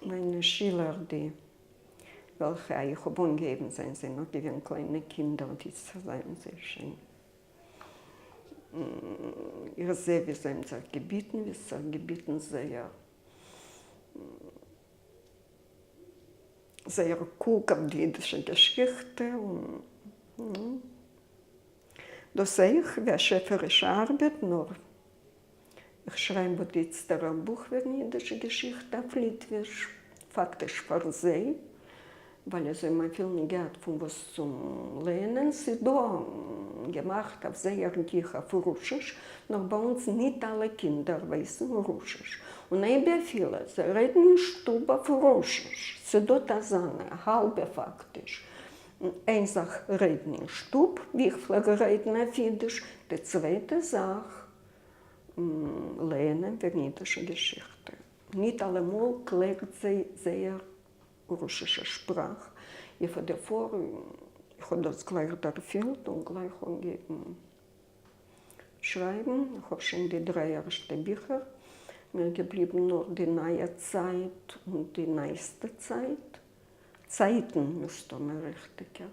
מיינע שילער די וועלכע איך האב אנגעהויבן זענען זיי נאך געווען קליינע קינדער, איצט זענען זיי שוין, איך זע ווי זיי האבן זיך געביטן, ווי עס האט זיך געביטן זייער זייער קוק אויף די אידישע געשיכטע, און דאס זע איך ווי א שעפערישע ארבעט, נאר איך שרייב אט איצטער א בוך וועגן אידישע געשיכטע אויף ליטוויש, פאקטיש פאר זיי, ווייל זיי האבן אפילו נישט געהאט פון וואס צום לערנען, ס'איז דא געמאכט אויף זייער גיך אויף רוסיש, נאר ביי אונז ניט אלע קינדער ווייסן רוסיש, און אויב אפילו זיי רעדן אין שטוב אויף רוסיש, ס'איז דא אזאנע האלבע פאקטיש, איין זאך רעדן אין שטוב ווי איך פלעג רעדן אויף אידיש, די צווייטע זאך לערנען וועגן אידישע געשיכטע. ניט אלעמאל קלעקט זיי זייער רוסישע שפראך. איך האב דערפאר, איך האב דאס גלייך דערפילט און גלייך אנגעהויבן שרייבן. איך האב שוין די דריי ערשטע ביכער, מיר געבליבן נאר די נייע צייט און די נייעסטע צייט. צייטן מסתמא ריכטיגער.